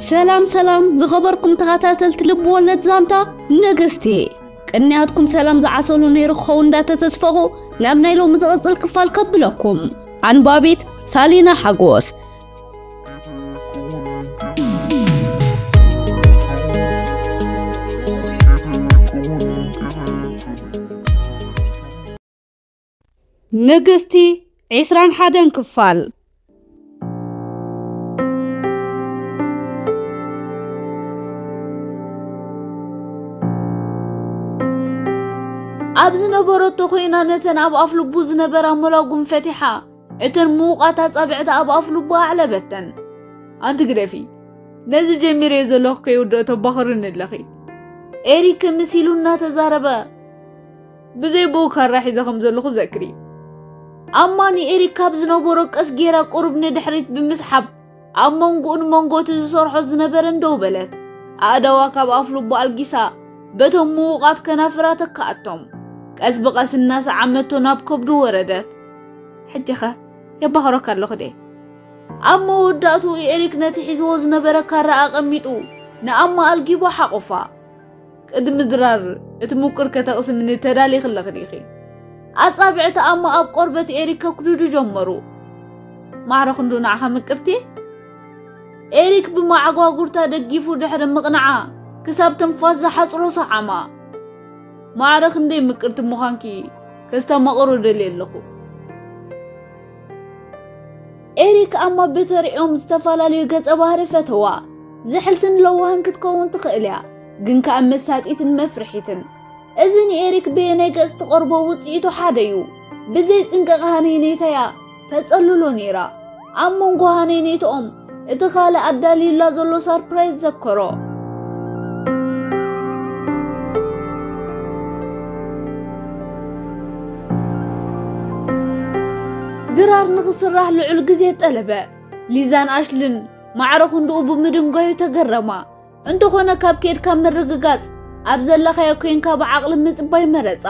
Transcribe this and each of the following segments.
ሰላም ሰላም ዝኸበርኩም ተኸታተልቲ ልብ ወለድ ዛንታ ነገስቲ፣ ቅንያትኩም ሰላም ዝዓሰሉ ነይሩ ክኸውን እንዳተተስፈኹ ናብ ናይ ሎሚ ዝቕጽል ክፋል ከብለኩም። ኣንባቢት ሳሊና ሓጎስ። ንግስቲ ዕስራን ሓደን ክፋል። ኣብ ዝነበረቶ ኮይና ነተን ኣብ ኣፍ ልቡ ዝነበራ መላጉም ፈቲሓ፣ እተን ምዉቓት ኣጻብዕቲ ኣብ ኣፍ ልቡ ኣዕለበተን። ኣንቲ ግደፊ፣ ነዚ ጀሚረዮ ዘለኹ ከይውድኦ ተባኽሩኒ ኣለኺ። ኤሪክ ምስ ኢሉ እናተዛረበ፣ ብዘይ ብኡ ካራ ሒዘ ከም ዘለኹ ዘክሪ። ኣማ ንኤሪክ ካብ ዝነበሮ ቀስ ጌራ ቁሩብ ንድሕሪት ብምስሓብ፣ ኣብ መንጎኡን መንጎ እቲ ዝሰርሖ ዝነበረን ደው በለት። ኣእዳዋ ካብ ኣፍ ልቡ ኣልጊሳ፣ በቶም ምዉቓት ከናፍራ ተካኣቶም። ቀስ ብቐስ እናሰዓመቶ ናብ ከብዱ ወረደት። ሕጂኸ የባኽረካ ኣለኹ ድየ? ኣብ መወዳእትኡ ኤሪክ ነቲ ሒዝዎ ዝነበረ ካራ ኣቐሚጡ፣ ንኣማ ኣልጊቦ ሓቑፋ። ቅድሚ ድራር እቲ ምቁር ከተቕስምኒ ተዳሊኺ ኣለኺ ዲኺ? ኣጻብዕቲ ኣማ ኣብ ቆርበት ኤሪክ ከኩድዱ ጀመሩ። ማዕረ ክንዱ ንዓኻ ምቅርቲ? ኤሪክ ብመዓጓጉርታ ደጊፉ ድሕሪ ምቕናዓ፣ ክሳብ ትንፋስ ዝሓጽሮ ሰዓማ። ማዕረ ክንደይ ምቅርቲ ምዃንኪ ከስተማቕሮ ደልየ ኣለኹ። ኤሪክ ኣማ ብተሪኦም ዝተፈላለዩ ገጸ ባህሪ ፈተዋ። ዝሕልትን ለዋህን ክትከውን ትኽእል እያ፣ ግን ከኣ መሳጢትን መፍርሒትን። እዚ ንኤሪክ በየናይ ገጽ ትቐርቦ ውጽኢቱ ሓደ እዩ። ብዘይ ጽንቀቕ ሃነይነይታያ ተጸልሎ ነይራ። ኣብ መንጎ ሃነይነይትኦም እቲ ካልእ ኣዳልዩላ ዘሎ ሳርፕራይዝ ዘከሮ። ድራር ንኽስራሕ ልዑል ግዜ ጠለበ። ሊዛን ኣሽልን ማዕረ ክንድኡ ብምድንጓዩ ተገረማ። እንተኾነ ካብ ከድካ ምርግጋጽ፣ ኣብ ዘለኻዮ ኮይንካ ብዓቕሊ ምጽባይ መረጻ።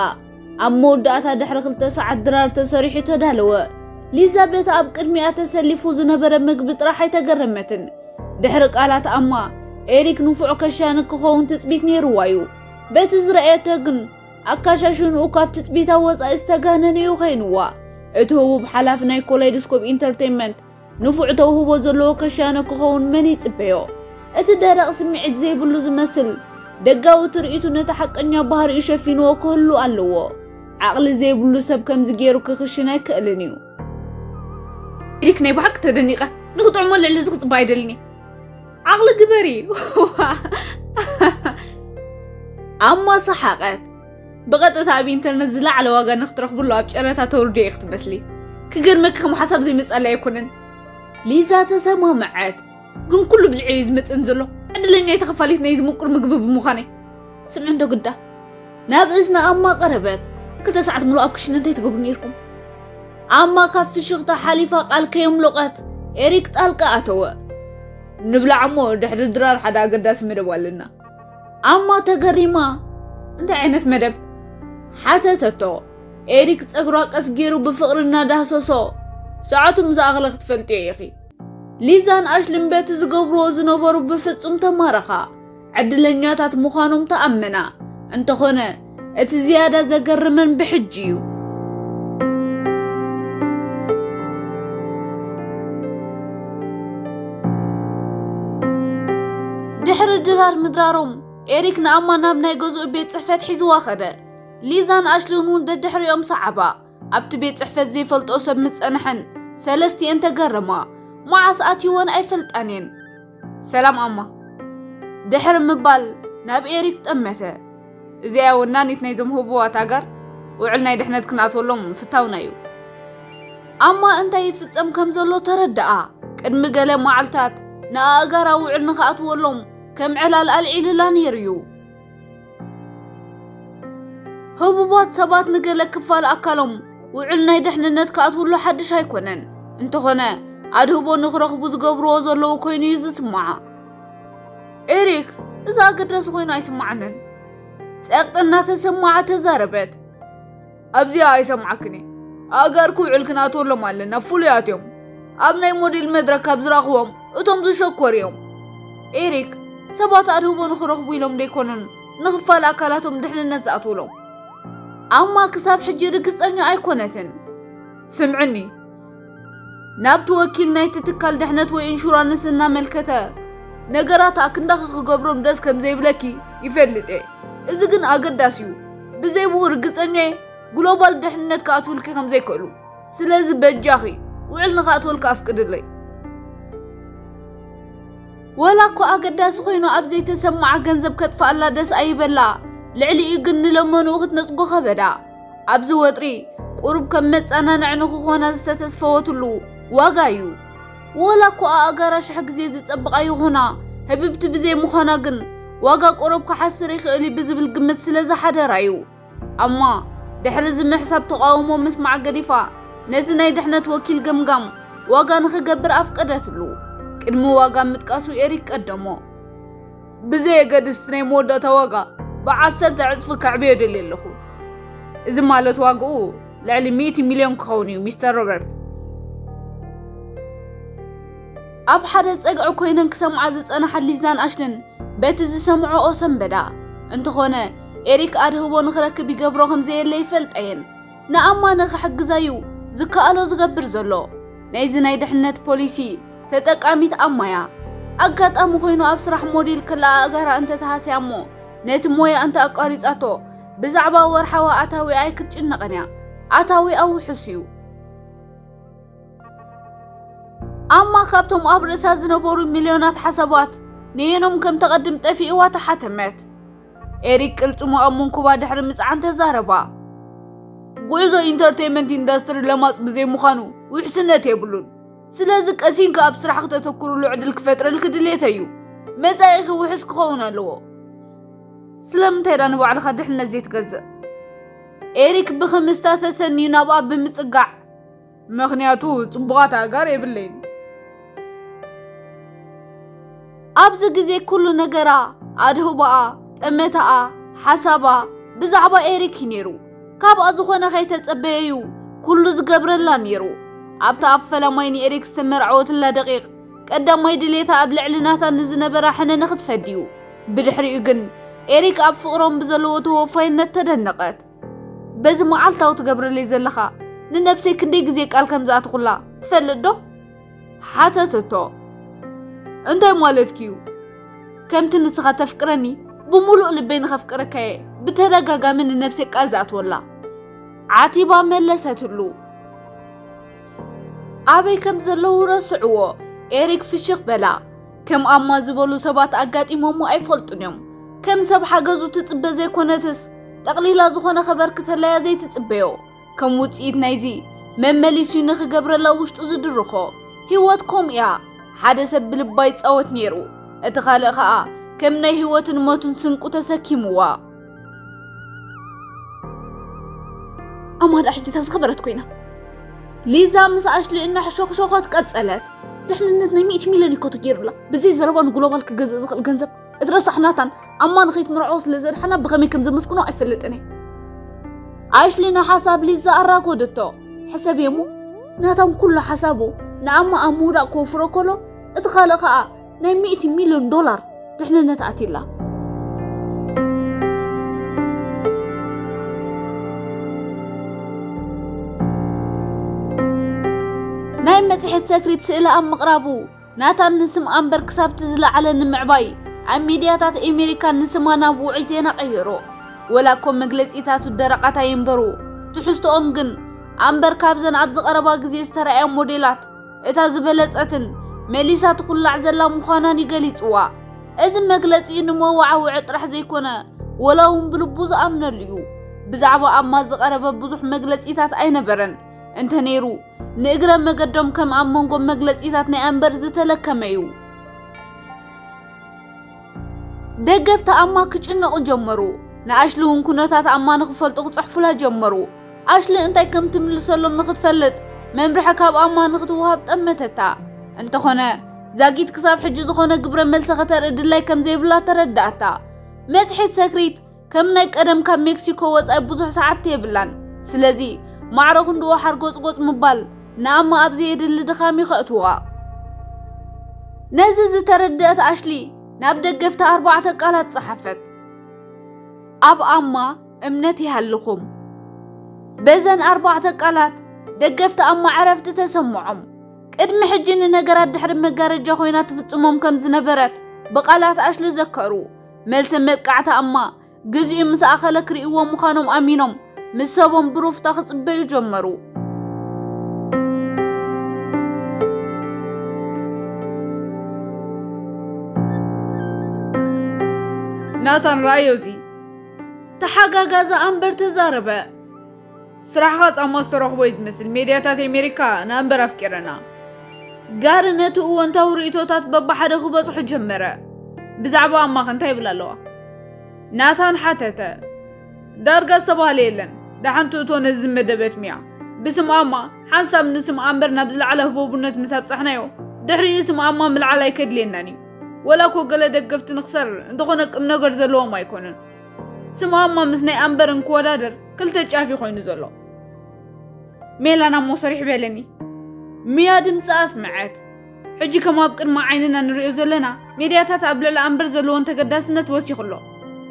ኣብ መወዳእታ ድሕሪ ክልተ ሰዓት ድራር ተሰሪሑ ተዳለወ። ሊዛ በቲ ኣብ ቅድሚኣ ተሰሊፉ ዝነበረ ምግቢ ጥራሕ ኣይተገረመትን። ድሕሪ ቃላት ኣማ፣ ኤሪክ ንፉዕ ከሻኒ ክኸውን ትጽቢት ነይርዋ እዩ። በቲ ዝረኣየቶ ግን፣ ኣካሻሽንኡ ካብ ትጽቢታ ወጻኢ ዝተጋነነ እዩ ኮይንዋ። እቲ ህቡብ ሓላፊ ናይ ኮላይዶስኮፕ ኢንተርቴይንመንት፣ ንፉዕ ተውህቦ ዘለዎ ከሻነ ክኸውን መን ይጽበዮ? እቲ ደረቕ ስምዒት ዘይብሉ ዝመስል ደጋዊ ትርኢቱ ነቲ ሓቀኛ ባህሪኡ ሸፊንዎ ክህሉ ኣለዎ። ዓቕሊ ዘይብሉ ሰብ ከምዚ ገይሩ ክኽሽን ኣይክእልን እዩ። ኤሪክ፣ ናይ ብሓቂ ተደኒቐ። ንኽጥዕሞ ልዕሊ እዚ ክጽበ ኣይደልን እየ። ዓቕሊ ግበሪ። ኣማ ሰሓቐት። ብቐጥታ ኣብ ኢንተርነት ዝለዓለ ዋጋ ንኽትረኽብሉ ኣብ ጨረታ ተውርድዮ ኢኺ ትመስሊ። ክገርመኪ፣ ከም ሓሳብ ዘይመጻለይ ኣይኮነን። ሊዛ ተሰማምዐት። ግን ኩሉ ብልዒ እዩ ዝመጽእን ዘሎ። ዕድለኛ ተኸፋሊት ናይ ዝምቁር ምግቢ ብምዃነይ። ስምዒ እንዶ ግዳ። ናብ እዝኒ ኣማ ቀረበት። ክልተ ሰዓት ሙሉእ ኣብ ክሽነ እንታይ ትገብሩ ነይርኩም? ኣማ ካብ ፍሽኽታ ሓሊፋ ቃል ከየምለቐት ኤሪክ ጣልቃ ኣተወ። ንብላዕ እሞ ድሕሪ ድራር ሓደ ኣገዳሲ መደብ ኣለና። ኣማ ተገሪማ፣ እንታይ ዓይነት መደብ? ሓተተቶ። ኤሪክ ጸጉራ ቀስ ገይሩ ብፍቕሪ እናዳህሰሶ፣ ሰዓቱ ምስ ኣኸለ ክትፈልጥዮ ኢኺ። ሊዛን ኣሽልን በቲ ዝገብርዎ ዝነበሩ ብፍጹም ተማረኻ። ዕድለኛታት ምዃኖም ተኣመና። እንተኾነ፣ እቲ ዝያዳ ዘገርመን ብሕጂ እዩ። ድሕሪ ድራር ምድራሮም፣ ኤሪክ ንኣማ ናብ ናይ ገዝኡ ቤት ጽሕፈት ሒዝዋ ኸደ። ሊዛን ኣሽልን እውን ደድሕሪኦም ሰዓባ። ኣብቲ ቤት ጽሕፈት ዘይፈልጦ ሰብ ምስ ጸንሐን፣ ሰለስቲኤን ተገረማ። መዓስ ኣትይወን ኣይፈልጣን እየን። ሰላም ኣማ። ድሕሪ ምባል ናብ ኤሪክ ጠመተ። እዚኣ ወናኒት ናይዞም ህቡባት ኣጋር ውዕል ናይ ድሕነት ክንኣትወሎም ፍታውና እዩ። ኣማ እንታይ ይፍጸም ከም ዘሎ ተረድኣ። ቅድሚ ገለ መዓልታት ንኣእጋራ ውዕል ንኽኣትወሎም ከም ዕላል ኣልዒሉላ ነይሩ እዩ። ህቡባት ሰባት ንገለ ክፋል ኣካሎም ውዕል ናይ ድሕንነት ክኣትውሉ ሓድሽ ኣይኮነን። እንተኾነ፣ ኣድህቦ ንኽረኽቡ ዝገብርዎ ዘለዉ ኮይኑ እዩ ዝስምዓ። ኤሪክ፣ እዚ ኣገዳሲ ኮይኑ ኣይስምዓንን። ጸቕጢ እናተሰምዓ ተዛረበት። ኣብዚኣ ኣይሰምዓክን እየ። ኣእጋርኪ ውዕል ክንኣትወሎም ኣለና፣ ፍሉያት እዮም። ኣብ ናይ ሞዴል መድረክ ካብ ዝረኽቦም፣ እቶም ዝሸኮር እዮም። ኤሪክ፣ ሰባት ኣድህቦ ንኽረኽቡ ኢሎም ደይኮኑን ንኽፋል ኣካላቶም ድሕንነት ዝኣትውሎም። ኣማ ክሳብ ሕጂ ርግጸኛ ኣይኮነትን። ስምዕኒ፣ ናብቲ ወኪል ናይቲ ትካል ድሕነት ወይ ኢንሹራንስ እናመልከተ ነገራት ኣክንዳኺ ክገብሮም ደስ ከም ዘይብለኪ ይፈልጥ እየ። እዚ ግን ኣገዳሲ እዩ። ብዘይ ብኡ ርግጸኛ እየ ግሎባል ድሕነት ክኣትውልኪ ከም ዘይክእሉ። ስለዚ በጃኺ ውዕል ንኽኣትወልኪ ኣፍቅድለይ። ወላ እኮ ኣገዳሲ ኮይኑ ኣብ ዘይተሰምዓ ገንዘብ ከጥፍኣላ ደስ ኣይበላ። ልዕሊኡ ግን ንለመንኡ ክትነጽጎ ከበዳ። ኣብዚ ወጥሪ ቁሩብ ከም መጸናንዒ ንኽኾና ዝተተስፈወትሉ ዋጋ እዩ። ወላ እኮ ኣእጋራ ሽሕ ግዜ ዝጸብቓ ይኹና፣ ህብብቲ ብዘይ ምዃና ግን ዋጋ ቁሩብ ክሓስር ይኽእል እዩ ብዝብል ግምት ስለ ዝሓደራ እዩ። ኣማ ድሕሪ እዚ ምሕሳብ ተቓውሞ ምስማዕ ገዲፋ፣ ነቲ ናይ ድሕነት ወኪል ገምጋም ዋጋ ንኽገብር ኣፍቀደትሉ። ቅድሚ ዋጋ ምጥቃሱ ኤሪክ ቀደሞ። ብዘየገድስ ናይ መወዳእታ ዋጋ ብዓሰርተ ዕጽፊ ከዕብዮ ደልየ ኣለኹ። እዚ ማለት ዋግኡ ልዕሊ ሚእቲ ሚልዮን ክኸውን እዩ፣ ሚስተር ሮበርት። ኣብ ሓደ ጸግዒ ኮይነን ክሰምዓ ዝጸንሓ ሊዛን ኣሽልን በቲ ዝሰምዖኦ ሰንበዳ። እንተኾነ ኤሪክ ኣድህቦ ንኽረክብ ይገብሮ ከም ዘየለ ይፈልጠየን። ንኣማ ንኽሕግዛዩ ዝከኣሎ ዝገብር ዘሎ። ናይዚ ናይ ድሕነት ፖሊሲ ተጠቃሚት ኣማያ። ኣጋጣሚ ኮይኑ ኣብ ስራሕ ሞዴል ክላ ኣእጋራ እንተተሃስያ እሞ ነቲ ሞያ እንተ ኣቋሪጻቶ ብዛዕባ ወርሓዊ ኣታዊኣ ኣይክትጭነቕን እያ። ኣታዊኣ ውሑስ እዩ። ኣማ ካብቶም ኣብ ርእሳ ዝነበሩ ሚልዮናት ሓሳባት ነየኖም ከም ተቐድም ጠፊእዋ ተሓተመት። ኤሪክ ቅልጽሙ ኣብ መንኩባ ድሕሪ ምጽዓን ተዛረባ። ጉዕዞ ኢንተርቴይመንት ኢንዳስትሪ ለማጽ ብዘይ ምዃኑ ውሕስነት የብሉን። ስለዚ ቀሲንካ ኣብ ስራሕ ክተተኩርሉ ዕድል ክፈጥረልኪ ድሌተይ እዩ። መጻኢኺ ውሑስ ክኸውን ኣለዎ። ስለምንታይ ዳ ንባዕልኻ ድሕነት ዘይትገዝእ? ኤሪክ ብኽምስታ ተሰንዩ ናብኣ ብምጽጋዕ። ምኽንያቱ ጽቡቓት ኣእጋር የብለይን። ኣብዚ ግዜ ኩሉ ነገራ፣ ኣድህቦኣ፣ ጠመታኣ፣ ሓሳባ፣ ብዛዕባ ኤሪክ እዩ ነይሩ። ካብኣ ዝኾነ ከይተጸበየዩ ኩሉ ዝገብረላ ነይሩ። ኣብታ ኣብ ፈላማይ ንኤሪክ ዝተመርዐወትላ ደቂቕ፣ ቀዳማይ ድሌታ ኣብ ልዕሊ ናታ ንዝነበራ ሕነ ንኽትፈድዩ። ብድሕሪኡ ግን ኤሪክ ኣብ ፍቕሮም ብዘለዎ ተወፋይነት ተደነቐት። በዚ መዓልታዊ ትገብረለይ ዘለኻ ንነብሰይ ክንደይ ግዜ ቃል ከም ዝኣትኹላ ትፈልጥ ዶ? ሓተተቶ። እንታይ ማለትኪ እዩ? ከምቲ ንስኻ ተፍቅረኒ ብምሉእ ልበይ ንኸፍቅረካየ ብተደጋጋሚ ንነብሰይ ቃል ዝኣትወላ። ዓቲባ መለሰትሉ። ኣበይ ከም ዘለዉ ረስዕዎ። ኤሪክ ፍሽኽ በላ። ከም ኣማ ዝበሉ ሰባት ኣጋጢሞሞ ኣይፈልጡን እዮም። ከም ሰብ ሓገዙ ትጽበ ዘይኮነትስ፣ ጠቕሊላ ዝኾነ ከበርክተላያ ዘይትጽበዮ። ከም ውጽኢት ናይዚ፣ መመሊሱ ንኽገብረላ ውሽጡ ዝድርኾ። ህይወት ከምኡ እያ። ሓደ ሰብ ብልባ ይጻወት ነይሩ፣ እቲ ካልእ ኸኣ ከም ናይ ህይወትን ሞትን ስንቁ ተሰኪምዋ። ኣማ ደኣ ሕጂ እታ ዝኸበረት ኮይና። ሊዛ ምስ ኣሽሊ እናሕሾኽሾኸት ቀጸለት። ድሕንነት ናይ ሚእቲ ሚልዮን እኮ ተገይሩላ። ብዘይ ዘረባ ንግሎባል ክገዝእ ዝኽእል ገንዘብ። እቲ ረሳሕ ናታን ኣማ ንኸይትምርዖ ስለ ዘድሓና ብኸመይ ከም ዘመስግኖ ኣይፈልጥን እየ። ኣሽሊ ንሓሳብ ሊዛ ኣራጎደቶ። ሕሰብየሞ፣ ናታን ኩሉ ሓሳቡ ንኣማ ኣብ ምውዳቕ ክወፍሮ ከሎ፣ እቲ ካልእ ኸኣ ናይ ሚእቲ ሚልዮን ዶላር ድሕንነት ኣትዩላ። ናይ መጽሔት ሰክሪት ስእሊ ኣብ ምቕራቡ፣ ናታን ንስም ኣምበር ክሳብቲ ዝለዓለ ንምዕባይ ኣብ ሚድያታት ኣሜሪካ ንስማ ናብ ውዑይ ዜና ቀየሮ። ወላ እኮ መግለጺታቱ ደረቓት ኣይንበሩ፣ ትሕዝቶኦም ግን ኣምበር ካብዘን ኣብዚ ቀረባ ግዜ ዝተራእያ ሞዴላት እታ ዝበለጸትን መሊሳ ትኹላዕ ዘላ ምዃናን እዩ ገሊጽዋ። እዚ መግለጺ ንመዋዓውዒ ጥራሕ ዘይኮነ፣ ወላ እውን ብልቡ ዝኣምነሉ እዩ። ብዛዕባ ኣማ ዝቐረበ ብዙሕ መግለጺታት ኣይነበረን። እንተ ነይሩ፣ ንእግረ መገዶም ከም ኣብ መንጎ መግለጺታት ናይ ኣምበር ዝተለከመ እዩ። ደገፍቲ ኣማ ክጭነቑ ጀመሩ። ንኣሽሊ እውን ኩነታት ኣማ ንኽፈልጡ ክጽሕፉላ ጀመሩ። ኣሽሊ እንታይ ከም ትምልሰሎም ንኽትፈልጥ መምርሒ ካብ ኣማ ንኽትወሃብ ጠመተታ። እንተኾነ፣ ዛጊት ክሳብ ሕጂ ዝኾነ ግብረ መልሲ ከተርኢ ድላይ ከም ዘይብላ ተረዳእታ። መጽሔት ሰክሪት ከም ናይ ቀደም ካብ ሜክሲኮ ወጻኢ ብዙሕ ሰዓብቲ የብላን። ስለዚ፣ ማዕረ ክንድኡ ሓርጎጽጎጽ ምባል ንኣማ ኣብ ዘየድሊ ድኻም እዩ ከእትዋ። ነዚ ዝተረድአት ኣሽሊ፣ ናብ ደገፍቲ ኣርባዕተ ቃላት ጸሓፈት። ኣብ ኣማ እምነት ይሃልኹም። በዘን ኣርባዕተ ቃላት ደገፍቲ ኣማ ዕረፍቲ ተሰምዖም። ቅድሚ ሕጂ ንነገራት ድሕሪ መጋረጃ ኮይና ትፍጽሞም ከም ዝነበረት ብቃላት ኣሽሊ ዘከሩ። መልሰ መጥቃዕቲ ኣማ ግዜኡ ምስ ኣኸለ ክርእይዎ ምዃኖም ኣሚኖም ምስ ሰቦም ብሩፍታ ክጽበዩ ጀመሩ። ናታን፣ ረኣዮ እዚ። ተሓጋጋዚ ኣምበር ተዛረበ። ስራሕኻ ጻማ ዝተረኽቦ እዩ ዝመስል። ሜድያታት ኣሜሪካ ንኣምበር ኣፍቂረና። ጋሪ ነቲ እወንታዊ ርእይቶታት በብሓደ ክበጽሑ ጀመረ። ብዛዕባ ኣማኸ እንታይ ይብል ኣለዋ? ናታን ሓተተ። ዳርጋ ዝተባህለ የለን። ደሓን ትእቶ ነዚ ዝመደበት ሚያ። ብስም ኣማ ሓንሳብ ንስም ኣምበር ናብ ዝለዓለ ህቦቡነት ምስ ኣብጻሕናዮ፣ ድሕሪኡ ስም ኣማ ምልዓል ኣይከድልየናን እዩ። ወላ እኮ ገለ ደገፍቲ ንኽሰር እንተኾነ ቅም ነገር ዘለዎም ኣይኮኑን። ስም ኣማ ምስ ናይ ኣምበር እንክወዳደር ክልተ ጫፍ እዩ ኮይኑ ዘሎ። ሜላና እሞ ሰሪሕ በለኒ። ሚያ ድምፂ ኣስምዐት። ሕጂ ከም ኣብ ቅድሚ ዓይንና ንሪኦ ዘለና ሜድያታት ኣብ ልዕሊ ኣምበር ዘለዎን ተገዳስነት ወሲኹ ኣሎ።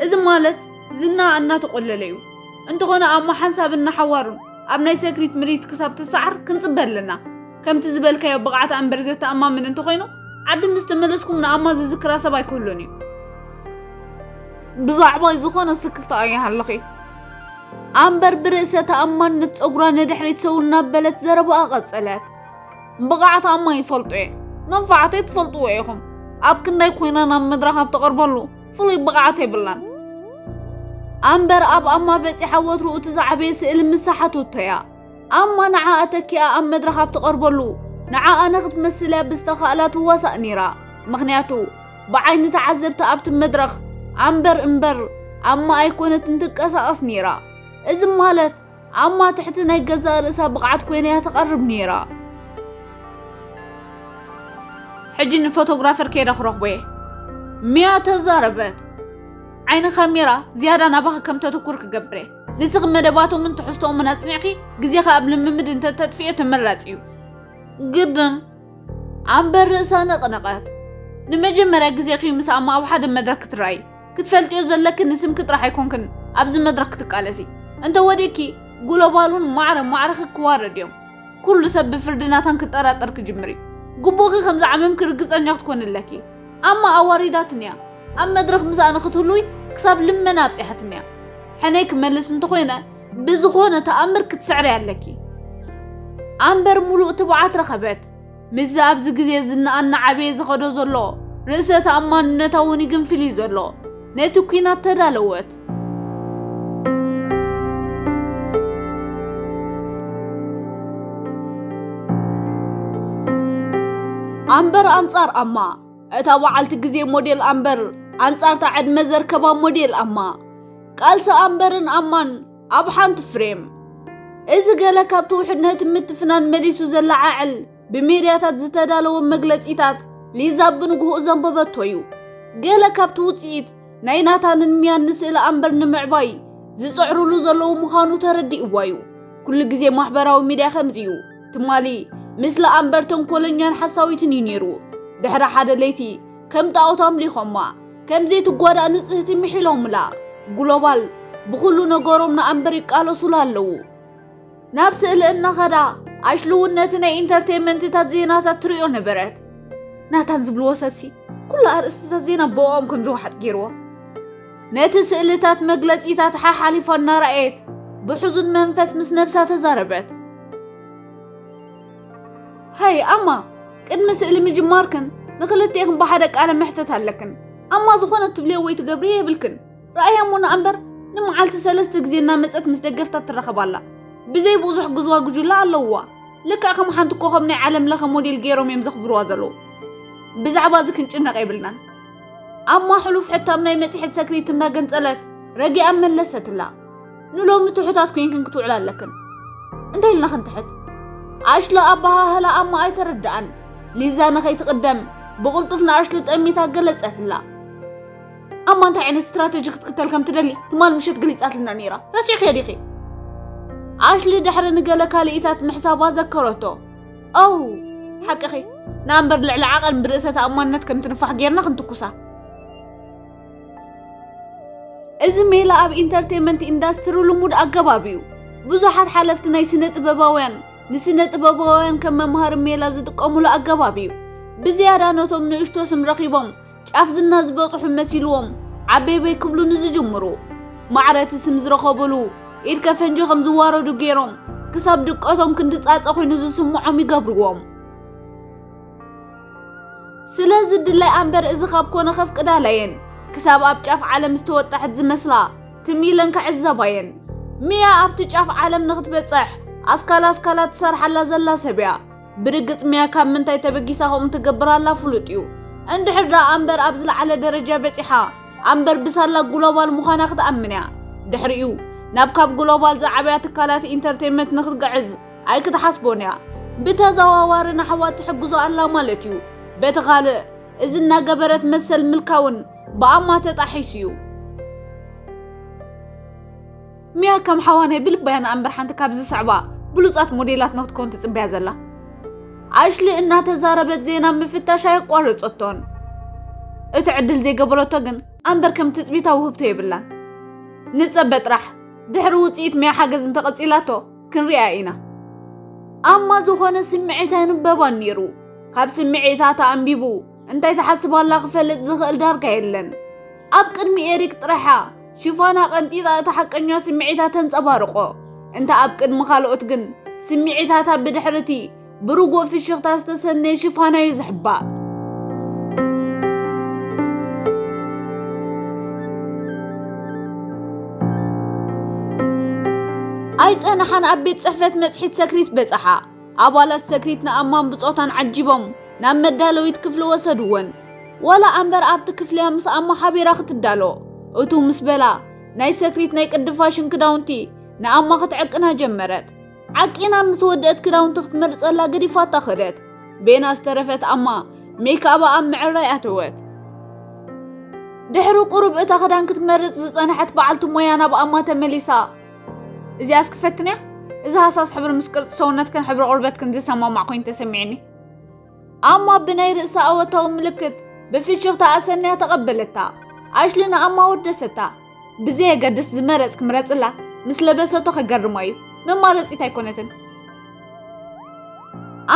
እዚ ማለት ዝና እናተቆለለ እዩ። እንተኾነ ኣማ ሓንሳብ እናሓዋሩን ኣብ ናይ ሰክሪት ምሪት ክሳብ ትሰዓር ክንጽበ ኣለና። ከምቲ ዝበልካዮ ብቕዓት ኣምበር ዘተኣማምን እንተኾይኑ ዓዲ ምስ ተመለስኩም ንኣማ ዝዝክራ ሰብ ኣይክህሉን እዩ። ብዛዕባይ ዝኾነ ስክፍታ ኣይሃለኺ። ኣምበር ብርእሰ ተኣማንነት ጸጉራ ንድሕሪት ሰው እናበለት ዘረባኣ ቀጸለት። ብቕዓት ኣማ ይፈልጦ እየ። መንፋዓተይ ትፈልጥዎ ኢኹም። ኣብ ክንዳይ ኮይና ናብ መድረኽ ኣብ ተቐርበሉ ፍሉይ ብቕዓት የብላን። ኣምበር ኣብ ኣማ በጺሓ ወትሩ እቲ ዝዓበየ ስእሊ ምስ ሰሓተቶ እያ። ኣማ ንዓኣ ተኪኣ ኣብ መድረኽ ኣብ ትቐርበሉ ንዓኣ ንኽትመስል እያ ብዝተኻእላ ትዋሳእ ነይራ። ምኽንያቱ ብዓይኒ ተዓዘብቲ ኣብቲ መድረኽ ኣምበር እምበር ኣማ ኣይኮነትን ትንቀሳቐስ ነይራ። እዚ ማለት ኣማ ትሕቲ ናይ ገዛእ ርእሳ ብቕዓት ኮይና እያ ትቐርብ ነይራ። ሕጂ ንፎቶግራፈር ከይደ ክረኽቦ እየ። ሚያ ተዛረበት። ዓይኒ ካሜራ ዝያዳ ናባኺ ከም ተትኩር ክገብር እየ። ንስኺ መደባቶምን ትሕዝቶኦምን ኣጽኒዕኪ ግዜኺ ኣብ ልምምድ እንተተጥፍዮ ተመራጺ እዩ። ግድን ኣምበር ርእሳ ነቕነቐት። ንመጀመርያ ግዜኺ ምስ ኣማ ኣብ ሓደ መድረክ ክትረኣዪ ክትፈልጥዮ ዘለኪ ንስምኪ ጥራሕ ኣይኮንክን ኣብዚ መድረክ ክትቃለሲ። እንተ ወዲእኪ ግሎባል እውን ማዕረ ማዕረኺ ክዋረድ እዮም። ኩሉ ሰብ ብፍርዲ ናታን ክጠራጠር ክጅምር እዩ። ግቡእኺ ከም ዝዓመምኪ ርግጸኛ ክትኮኒ ኣለኪ። ኣማ ኣዋሪዳትኒ እያ። ኣብ መድረኽ ምስኣ ንኽትህልዊ ክሳብ ልመና ኣብጺሓትኒ እያ። ሕነይ ክመልስ እንተኾይነ ብዝኾነ ተኣምር ክትስዕሪ ኣለኪ። ኣምበር ሙሉእ ትብዓት ረኸበት። ምስዚ ኣብዚ ግዜ ዝነኣና ዓበየ ዝኸዶ ዘሎ ርእሰ ተኣማንነታ እውን ይግንፍል እዩ ዘሎ። ነቲ ኲናት ተዳለወት። ኣምበር ኣንጻር ኣማ። እታ በዓልቲ ግዜ ሞዴል ኣምበር ኣንጻርታ ዕድመ ዘርከባ ሞዴል ኣማ። ቃልሲ ኣምበርን ኣማን ኣብ ሓንቲ ፍሬም። እዚ ገለ ካብቲ ውሕድ ነቲ ምትፍናን መሊሱ ዘለዓዕል ብሜድያታት ዝተዳለወ መግለጺታት ሊዛ ብንግሆኡ ዘንበበቶ እዩ። ገለ ካብቲ ውጽኢት ናይ ናታንን ሚያን ንስእሊ ኣምበር ንምዕባይ ዝጽዕሩሉ ዘለዉ ምዃኑ ተረዲእዋ እዩ። ኩሉ ግዜ ማሕበራዊ ሚድያ ከምዚ እዩ። ትማሊ ምስላ ኣምበር ተንኮለኛን ሓሳዊትን እዩ ነይሩ። ድሕሪ ሓደ ለይቲ ከም ጣዖት ኣምሊኾማ፣ ከም ዘይትጓዳእ ንጽህቲ ምሒሎምላ። ግሎባል ብኹሉ ነገሮም ንኣምበር ይቃለሱላ ኣለዉ። ናብ ስእሊ እናኸዳ ኣሽሊ እውን ነቲ ናይ ኢንተርቴይንመንትታት ዜናታት ትርእዮ ነበረት። ናታን ዝብልዎ ሰብሲ ኩሉ ኣርእስትታት ዜና ብኦም ከም ዝወሓጥ ገይርዎ። ነቲ ስእልታት መግለጺታት ሓሓሊፋ እናረኣየት ብሕዙን መንፈስ ምስ ነብሳ ተዛረበት። ሃይ ኣማ፣ ቅድሚ ስእሊ ምጅማርክን ንኽልቴኽን ብሓደ ቃለ መሕተት ኣለክን። ኣማ ዝኾነ ትብልዮ ወይ ትገብርዮ የብልክን። ረኣያ እሞ ንኣምበር ንመዓልቲ ሰለስተ ግዜ እናመጸት ምስ ደገፍታት ትራኸብ ኣላ። ብዘይ ብዙሕ ግዝዋ ጉጅለ ኣለውዋ። ልክዕ ከም ሓንቲ ኮኸብ ናይ ዓለም ለኸ ሞዴል ገይሮም እዮም ዘኽብርዋ ዘለዉ። ብዛዕባ እዚ ክንጭነቕ የብልናን። ኣማ ሕሉፍ ሕታም ናይ መጽሔት ሰክሪት እንዳገንጸለት ረጊኣ መለሰትላ። ንሎሚ ትሑታት ኮይንክን ክትውዕላ ኣለክን። እንታይ ኢልና ክንትሕት? ኣሽሊ ኣበሃህላ ኣማ ኣይተረድኣን። ሊዛ ንኸይትቕደም ብቕልጡፍ ንኣሽሊ ጠሚታ ገለጸትላ። ኣማ እንታይ ዓይነት ስትራተጂ ክትክተል ከም ትደሊ ትማል ምሸት ገሊጻትልና ነይራ። ረሲዕክዮ ዲኺ? ኣሽሊ ድሕሪ ንገለ ካልኢታት ምሕሳባ ዘከረቶ። ኦው፣ ሓቅኺ። ንኣምበር ልዕሊ ዓቐን ብርእሰ ተኣማንነት ከም ትንፋሕ ጌርና ክንትኩሳ። እዚ ሜላ ኣብ ኢንተርቴይመንት ኢንዳስትሪ ልሙድ ኣገባብ እዩ። ብዙሓት ሓለፍቲ ናይ ስነ ጥበባውያን ንስነ ጥበባውያን ከም መምሃሪ ሜላ ዝጥቀሙሉ ኣገባብ እዩ። ብዝያዳ ነቶም ንእሽቶ ስም ረኺቦም ጫፍ ዝና ዝበጽሑ መሲልዎም ዓበይበይ ክብሉ ንዝጅምሩ፣ ማዕረ እቲ ስም ዝረኸብሉ ኢድ ከፈንጂ ከም ዝዋረዱ ገይሮም ክሳብ ድቀቶም ክንዲ ጻጸ ኮይኑ ዝስምዖም ይገብርዎም። ስለዚ ድላይ ኣምበር እዚ ካብ ኮነ ከፍቅዳላየን ክሳብ ኣብ ጫፍ ዓለም ዝተወጣሕት ዝመስላ ትም ኢለን ክዕዘባየን። ሚያ ኣብቲ ጫፍ ዓለም ንክትበጽሕ ኣስካላ ኣስካላ ትሰርሓላ ዘላ ሰብ እያ። ብርግጽ ሚያ ካብ ምንታይ ተበጊሳ ከምኡ ትገብር ኣላ ፍሉጥ እዩ። እንድሕር ደኣ ኣምበር ኣብ ዝለዓለ ደረጃ በጺሓ ኣምበር ብሳላ ግሎባል ምዃና ክትኣምን እያ። ድሕሪኡ ናብ ካብ ግሎባል ዝዓበያ ትካላት ኢንተርቴይመንት ንክትግዕዝ ኣይክትሓስቦን እያ። ብተዘዋዋሪ ንኣሕዋት ትሕግዞ ኣላ ማለት እዩ። በቲ ካልእ እዚ እናገበረት መሰል ምልካውን ብኣማ ተጣሒሱ እዩ። ሚያ ከም ሓዋናይ ብልባያ ንኣምበር ሓንቲ ካብ ዝስዕባ ብሉጻት ሞዴላት ንክትከውን ትጽበያ ዘላ። ኣሽሊ እናተዛረበት ዜና ምፍታሽ ኣየቋረጸቶን። እቲ ዕድል ዘይገበረቶ ግን ኣምበር ከም ትጽቢታ ውህብቶ የብላን። ንጸበ ጥራሕ ድሕሪ ውጽኢት ሚያ ሓገዝ እንተቐጺላቶ ክንሪኣ ኢና። ኣማ ዝኾነ ስምዒት ኣይንበባን ነይሩ። ካብ ስምዒታታ ኣንቢቡ እንታይ ትሓስብ ኣላ ክፈልጥ ዝኽእል ዳርጋ የለን። ኣብ ቅድሚ ኤሪክ ጥራሓ ሽፋና ቀንጢጣ እቲ ሓቀኛ ስምዒታ ተንጸባርቆ። እንተ ኣብ ቅድሚ ካልኦት ግን ስምዒታታ ብድሕርቲ ብርጉእ ፍሽኽታ ዝተሰነየ ሽፋና እዩ ዝሕባእ። ኣይጸንሓን ኣብ ቤት ጽሕፈት መጽሒት ሰክሪት በጽሓ። ኣባላት ሰክሪት ንኣማን ብጾታን ዓጂቦም ናብ መዳለዊት ክፍሊ ወሰድወን። ዋላ ኣምበር ኣብቲ ክፍሊያ ምስ ኣማ ሓቢራ ክትዳሎ እቱ ምስ በላ ናይ ሰክሪት ናይ ቅዲ ፋሽን ክዳውንቲ ንኣማ ክትዕቅና ጀመረት። ዓቂና ምስ ወደእት ክዳውንቲ ክትመርጸላ ገዲፋታ ከደት። ቤና ዝተረፈት ኣማ ሜክኣባ ኣብ ምዕራይ ኣተወት። ድሕሪ ቁሩብ እታ ክዳን ክትመርጽ ዝጸንሐት በዓልቲ ሞያ ናብ ኣማ ተመሊሳ፣ እዚኣስ ክፈትንያ? እዚ ሃሳስ ሕብሪ ምስ ቅርጺ ሰውነትክን ሕብሪ ቆርበትክን ዝሰማማዕ ኮይኑ ተሰሚዕኒ። ኣማ ብናይ ርእሳ ኣወታዊ ምልክት ብፍሽኽታ ኣሰንያ ተቐበለታ። ኣሽሊ ንኣማ ወደሰታ። ብዘየገድስ ዝመረጽክ ምረጽላ፣ ምስ ለበሰቶ ከገርሞ እዩ። መማረጺት ኣይኮነትን።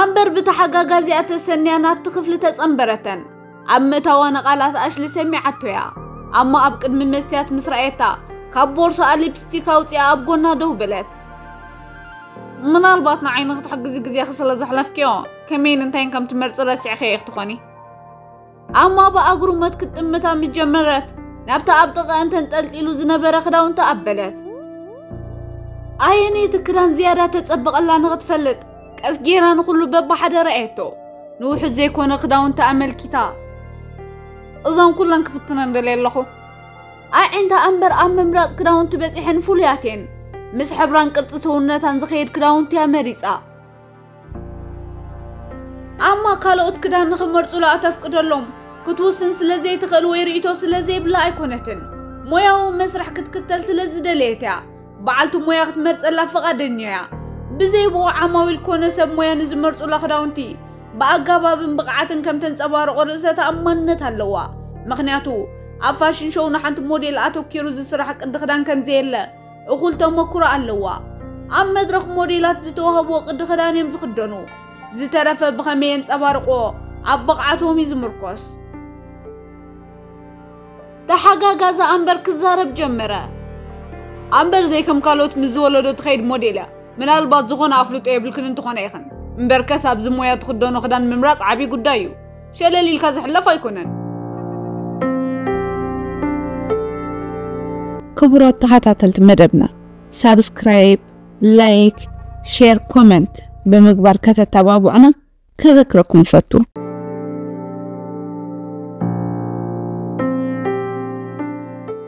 ኣምበር ብተሓጋጋዚኣ ተሰንያ ናብቲ ክፍሊ ተጸንበረተን። ኣብ ምእታዋ ንቓላት ኣሽሊ ሰሚዓቶ እያ። ኣማ ኣብ ቅድሚ መስትያት ምስ ረኣየታ፣ ካብ ቦርስኣ ሊፕስቲክ ኣውጺኣ ኣብ ጎና ደው በለት። ምናልባት ንዓይ ንክትሕግዚ ግዜኺ ስለ ዘሕለፍክዮ፣ ከመይን እንታይን ከም ትመርጺ ረሲዕክዮ ኢኺ ትኾኒ። ኣማ ብኣግሩመት ክትጥምታ ምስ ጀመረት፣ ናብታ ኣብ ጥቓኣን ተንጠልጢሉ ዝነበረ ክዳውንቲ ኣበለት። ኣየነይቲ ክዳን ዝያዳ ተጸብቐላ ንኽትፈልጥ፣ ቀስ ጌራ ንኹሉ በብሓደ ረኣየቶ። ንውሑድ ዘይኮነ ክዳውንቲ ኣመልኪታ፣ እዞን ኩለን ክፍትነን ደልየ ኣለኹ። ኣዒንታ ኣምበር ኣብ ምምራጽ ክዳውንቲ በጺሐን ፍሉያት እየን። ምስ ሕብራን ቅርጺ ሰውነታን ዝኸይድ ክዳውንቲ እያ መሪጻ። ኣማ ካልኦት ክዳን ንኽመርጹላ እተፍቅደሎም ክትውስን ስለ ዘይትኽእል ወይ ርእይቶ ስለ ዘይብላ ኣይኮነትን። ሞያዊ መስርሕ ክትክተል ስለ ዝደለየት እያ። በዓልቲ ሞያ ክትመርጸላ ፍቓደኛ እያ። ብዘይ ብኡ ዓማዊል ኮነ ሰብ ሞያ ንዝመርጹላ ክዳውንቲ ብኣገባብን ብቕዓትን ከም ተንጸባርቖ ርእሰ ተኣማንነት ኣለዋ። ምኽንያቱ ኣብ ፋሽን ሾው ንሓንቲ ሞዴል ኣተኲሩ ዝስራሕ ቅዲ ክዳን ከም ዘየለ እኹል ተመክሮ ኣለዋ። ኣብ መድረኽ ሞዴላት ዝተዋህብዎ ቅዲ ክዳን እዮም ዝኽደኑ። ዝተረፈ ብኸመይ የንጸባርቕዎ ኣብ ብቕዓቶም እዩ ዝምርኮስ። ተሓጋጋዛ ኣምበር ክዛረብ ጀመረ። ኣምበር ዘይከም ካልኦት ምስ ዝወለዶ ትኸይድ ሞዴል እያ። ምናልባት ዝኾነ ኣፍልጦ የብልክን እንተኾነ ኢኽን። እምበርከስ ኣብዚ ሞያ ትኽደኖ ክዳን ምምራጽ ዓቢ ጉዳይ እዩ። ሸለል ኢልካ ዝሕለፍ ኣይኮነን። ክቡራት ተኸታተልቲ መደብና፣ ሳብስክራይብ፣ ላይክ፣ ሼር፣ ኮመንት ብምግባር ከተተባብዑና ከዘክረኩም እፈቱ።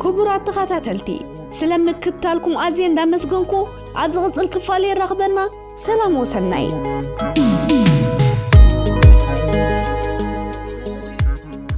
ክቡራት ተኸታተልቲ፣ ስለ ምክትታልኩም ኣዝየ እንዳመስገንኩ፣ ኣብ ዝቕጽል ክፋል የራኽበና። ሰላም ወሰናይ።